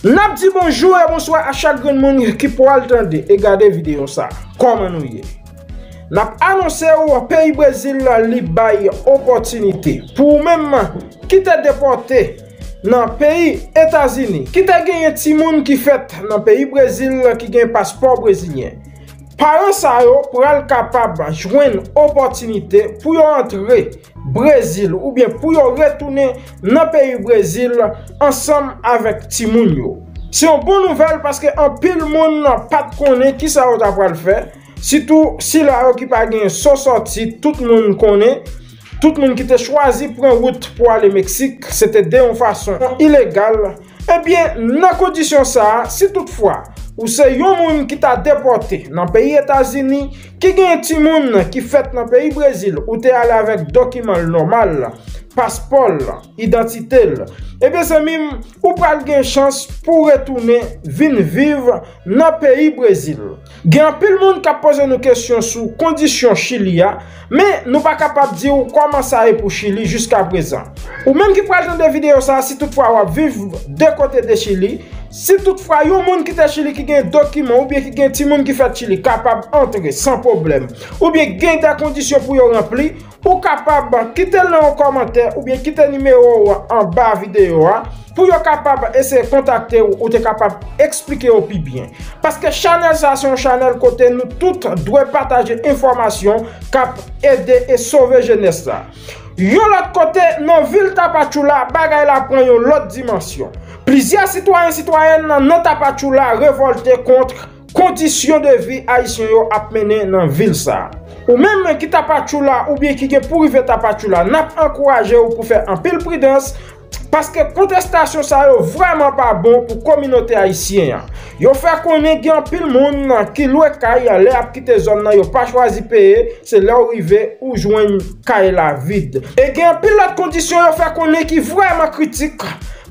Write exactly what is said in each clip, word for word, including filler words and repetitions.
N ap di bonjou e bonswa a chak grenn moun ki pral tande e gade videyo sa. Kòman nou ye? N ap anonse w peyi Brezil li bay opòtinite pou ou menm ki te depòte nan peyi Etazini, ki te genyen timoun ki fèt nan peyi Brezil ki gen paspò brezilyen. Paran sa yo pral kapab jwenn opòtinite pou yo antre Brezil oubyen pou yo retounen nan peyi Brezil ansanm avèk timoun yo. Se yon bon nouvèl paske anpil moun pa t konnen kisa yo ta pral fè, sitou sila yo ki pa gen so sòti, tout moun konnen, tout moun ki te chwazi pran wout pou ale Meksik, se te de yon fason ilegal. Ebyen, nan kondisyon sa a, si toutfwa ou se yon moun ki ta depòte nan peyi Etazini, ki gen timoun ki fèt nan peyi Brezil, ou te ale avèk dokiman l nòmal, paspò l, idantite l, ebyen, zanmi m, ou pral gen chans pou w retounen vin viv nan peyi Brezil. Gen anpil moun k ap poze nou kesyon sou kondisyon Chili a, men nou pa kapab di w kòman sa ye pou Chili jiskaprezan. Ou menm ki pral tande videyo sa a, si toutfwa w ap viv de kote de Chili, si toutfwa yon moun ki te Chili ki gen dokiman oubyen ki gen timoun ki fèt Chili kapab antre san pwoblèm, oubyen gen de kondisyon pou yo ranpli, ou kapab kite l nan yon kòmantè oubyen kite nimewo w anba videyo a pou yo kapab eseye kontakte w, ou te kapab eksplike yo pi byen. Paske chanèl sa se yon chanèl kote nou tout dwe pataje enfòmasyon k ap ede e sove jenès la. Yon lòt kote, nan vil Tapachula, bagay la pran yon lòt dimansyon. Plizyè sitwayen sitwayèn nan Tapachula revòlte kont kondisyon de vi Ayisyen yo ap mennen nan vil sa a. Ou menm ki Tapachula oubyen ki gen pou rive Tapachula, n ap ankouraje w pou fè anpil pridans, paske kontestasyon sa yo vrèman pa bon pou kominote ayisyen an. Yo fè konnen gen anpil moun ki lwe kay lè y ap kite zòn nan, yo pa chwazi peye, se lè w rive ou jwenn kay la vid. E gen anpil lòt kondisyon yo fè konnen ki vrèman kritik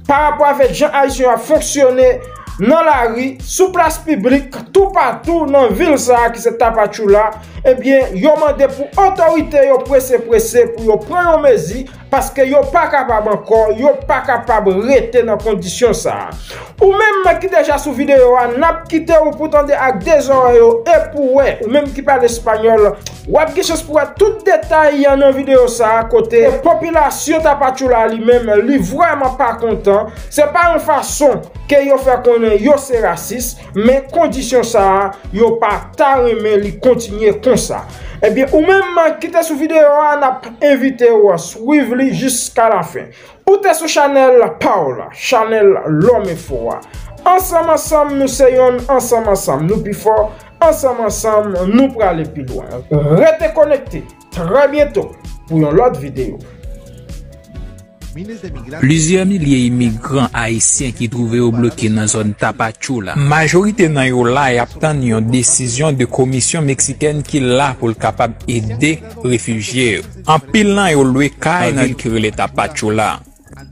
pa rapò avèk jan Ayisyen yo ap fonksyone nan lari, sou plas piblik, toupatou nan vil sa a ki se Tapachula, ebyen, yo mande pou otorite yo prese prese pou yo pran yon mezi, paske yo pa kapab ankò, yo pa kapab rete nan kondisyon sa a. Ou menm ki deja sou videyo a, n ap kite w pou tande ak de zòrèy ou e pou wè, ou menm ki pale espanyòl, w ap gen chans pou wè tout detay nan videyo sa a kote popilasyon Tapachula li menm, li vrèman pa kontan. Se pa yon fason ke yo fè konnen yo se rasis, men kondisyon sa a, yo pa ta renmen li kontinye konsa. Ebyen, ou menm ki te sou videyo a, n ap envite w swiv li jiska lafen. Ou te sou chanèl pa w la, chanèl Lòm Enfo a. Ansanm ansanm nou se yonn, ansanm ansanm nou pi fò, ansanm ansanm nou prale pi lwen. Rete konekte, trè byento pou yon lòt videyo. Plizyè milye imigran ayisyen ki twouve yo bloke nan zòn Tapachula. Majorite nan yo la y ap tann yon desizyon de komisyon meksikèn ki la pou l kapab ede refijye yo. Anpil nan yo lwe kay nan vil ki rele Tapachula.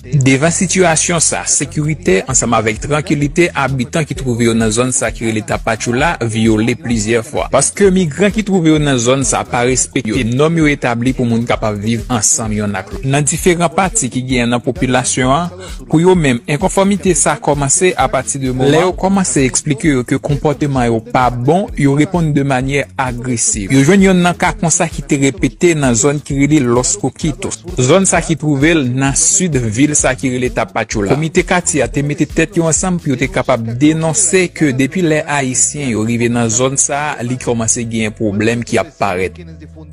Devan sitiyasyon sa, sekirite ansanm avèk trankilite abitan ki twouve yo nan zòn sa ki rele Tapachula vyole plizyè fwa. Paske migran ki twouve yo nan zòn sa pa respekte nòm yo etabli pou moun kapab viv ansanm yonn ak lòt. Nan diferan pati ki genyen nan popilasyon an, pou yo menm, enkonfòmite sa kòmanse apati de moman lè yo kòmanse eksplike yo ke konpòteman yo pa bon, yo reponn de manyè agresiv. Yo jwenn yonn nan ka konsa ki te repete nan zòn ki rele Los Coquitos. Zòn sa ki twouve l nan sid vil sa ki rele Tapachula. Komite katye a te mete tèt yo ansanm pou yo te kapab denonse ke depi lè Ayisyen yo rive nan zòn sa a, li kòmanse genyen pwoblèm ki ap parèt.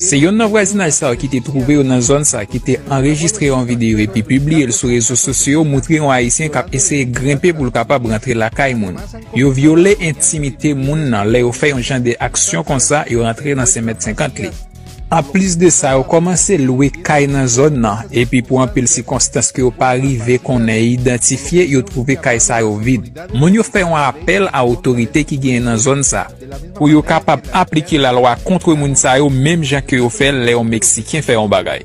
Se yonn nan vwazinaj sa yo ki te twouve yo nan zòn sa ki te anrejistre yon videyo epi pibliye l sou rezo sosyo yo, montre yon Ayisyen k ap eseye grenpe pou l kapab rantre lakay moun. Yo vyole entimite moun nan lè yo fè yon jan de aksyon konsa, yo rantre nan senmèt senkant li. Anplis de sa, yo kòmanse lwe kay nan zòn nan, epi pou anpil sikonstans ke yo pa rive konnen e idantifye, yo twouve kay sa yo vid. Moun yo fè yon apèl a otorite ki genyen nan zòn sa, pou yo kapab aplike lalwa kont moun sa yo, menm jan ke yo fè l lè yon Meksiken fè yon bagay.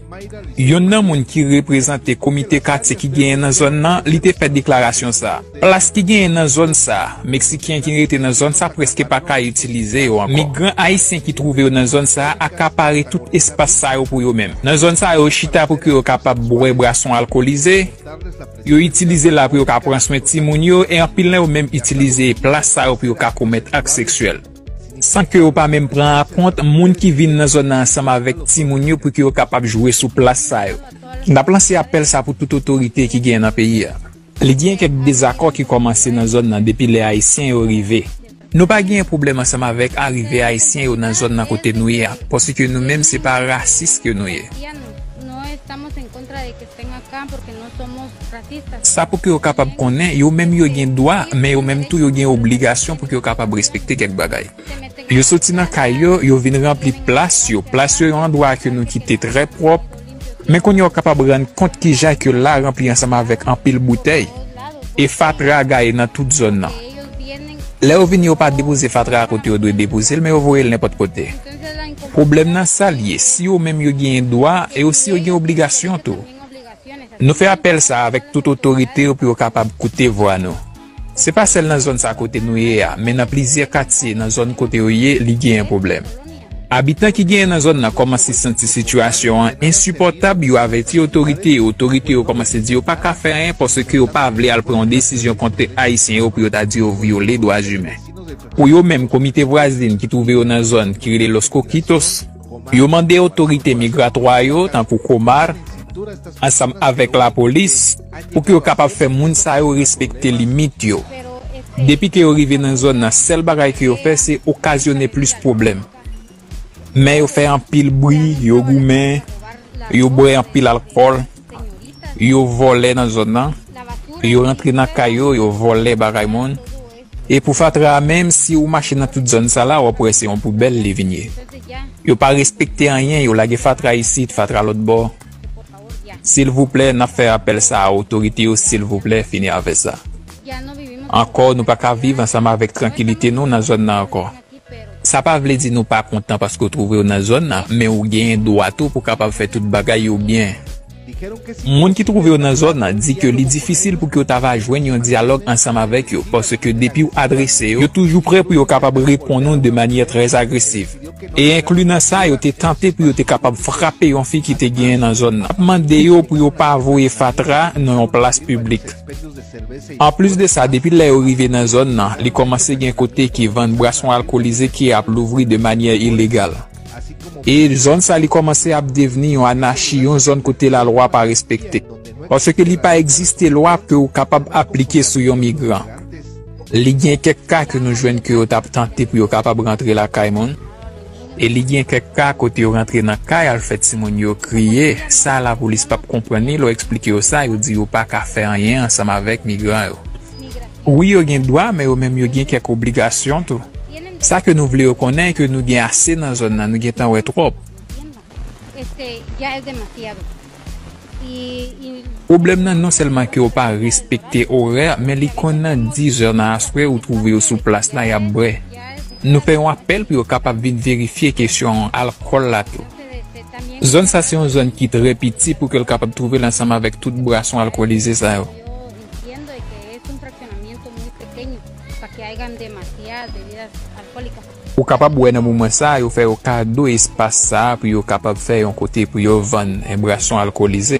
Yonn nan moun ki reprezante komite katye ki genyen nan zòn nan, li te fè deklarasyon sa. Plas ki genyen nan zòn sa, Meksiken ki rete nan zòn sa prèske pa ka itilize yo ankò. Migran ayisyen ki twouve yo nan zòn sa akapare tout espas sa yo pou yo menm. Nan zòn sa yo chita pou ke yo kapab bwè bwason alkolize, Yo itilize l la pou yo ka pran swen timoun yo, e anpil nan yo menm itilize plas sa yo pou yo ka komèt ak seksyèl. San ke yo pa menm pran an kont moun ki vin nan zòn nan ansanm avèk timoun yo pou ke yo kapab jwe sou plas sa yo. N ap lanse apèl sa pou tout otorite ki genyen nan peyi a. Li gen kèk dezakò ki kòmanse nan zòn nan depi lè Ayisyen yo rive. Nou pa gen pwoblèm ansanm avèk arive Ayisyen yo nan zòn nan kote nou ye a, paske nou menm se pa rasis ke nou ye. Sa pou ke yo kapab konnen, yo menm yo gen dwa, men yo menm tou yo gen obligasyon pou ke yo kapab respekte kèk bagay. Yo soti nan kay yo, yo vin ranpli plas yo. Plas yo yon andwa ke nou kite trè pwòp, men kounye a w kapab rann kont kijan ke l la ranpli ansanm avèk anpil boutèy e fatra gaye nan tout zòn nan. Lè yo vini, yo pa depoze fatra a kote yo dwe depoze l, men yo voye l nenpòt kote. Pwoblèm nan sa l ye, si yo menm yo genyen dwa, e osi yo gen obligasyon tou. Nou fè apèl sa avèk tout otorite yo pou yo kapab koute vwa nou. Se pa sèl nan zòn sa kote nou ye a, men nan plizyè katye nan zòn kote yo ye, li genyen pwoblèm. Abitan ki genyen nan zòn nan kòmanse santi sitiyasyon an ensipòtab, yo avèti otorite yo. Otorite yo kòmanse di yo pa ka fè anyen paske yo pa vle al pran yon desizyon kont Ayisyen yo pou yo ta di yo vyole dwa imen. Pou yo menm, komite vwazin ki twouve yo nan zòn ki rele Los Coquitos, yo mande otorite migratwa yo, tankou Comar, ansanm avèk lapolis, pou ke yo kapab fè moun sa yo respekte limit yo. Depi ke yo rive nan zòn nan, sèl bagay ke yo fè, se okazyone plis pwoblèm. Men yo fè anpil bri, yo goumen, yo bwè anpil alkòl, yo vòlè nan zòn nan, yo rantre nan kay yo, yo vòlè bagay moun. E pou fatra a menm, si ou mache nan tout zòn sa la, w ap wè se yon poubèl li vin ye. Yo pa respekte anyen, yo lage fatra isit, fatra lòt bò. Silvouplè, n ap fè apèl sa a otorite yo, silvouplè, fini avè sa. Ankò, nou pa ka viv ansanm avèk trankilite nou nan zòn nan ankò. Sa pa vle di nou pa kontan paske w twouve w nan zòn nan, men ou genyen dwa tou pou kapab fè tout bagay yo byen. Moun ki twouve yo nan zòn nan di ke li difisil pou ke yo ta va jwenn yon dyalòg ansanm avèk yo, paske depi w adrese yo, yo toujou prè pou yo kapab reponn ou de manyè trè agresiv. E enkli nan sa, yo te tante pou yo te kapab frape yon fi ki te genyen nan zòn nan. N ap mande yo pou yo pa voye fatra nan yon plas piblik. Anplis de sa, depi lè yo rive nan zòn nan, li kòmanse gen kote ki vann bwason alkolize ki ap louvri de manyè ilegal. E zòn sa li kòmanse ap devni yon anachi, yon zòn kote lalwa pa respekte. Paske li pa egziste lwa ke ou kapab aplike sou yon migran. Li gen kèk ka ke nou jwenn ke yo t ap tante pou yo kapab rantre lakay moun. E li gen kèk ka kote yo rantre nan kay al fè timoun yo kriye. Sa lapolis p ap konprann li lè w eksplike yo sa, yo di yo pa ka fè anyen ansanm avèk migran yo. Wi, yo gen dwa, men yo menm yo gen kèk obligasyon tou. Sa ke nou vle yo konnen, ke nou gen ase nan zòn nan, nou gentan wè twòp. Pwoblèm nan non sèlman ke yo pa respekte orè, men li konn nan diz è nan aswè ou twouve yo sou plas la y ap bwè. Nou fè yon apèl pou yo kapab vin verifye kesyon alkòl la tou. Zòn sa se yon zòn ki trè piti pou ke l kapab twouve l ansanm avèk tout bwason alkolize sa yo. Ou kapab wè nan moman sa a, yo fè yo kado espas sa a pou yo kapab fè yon kote pou yo vann bwason alkolize.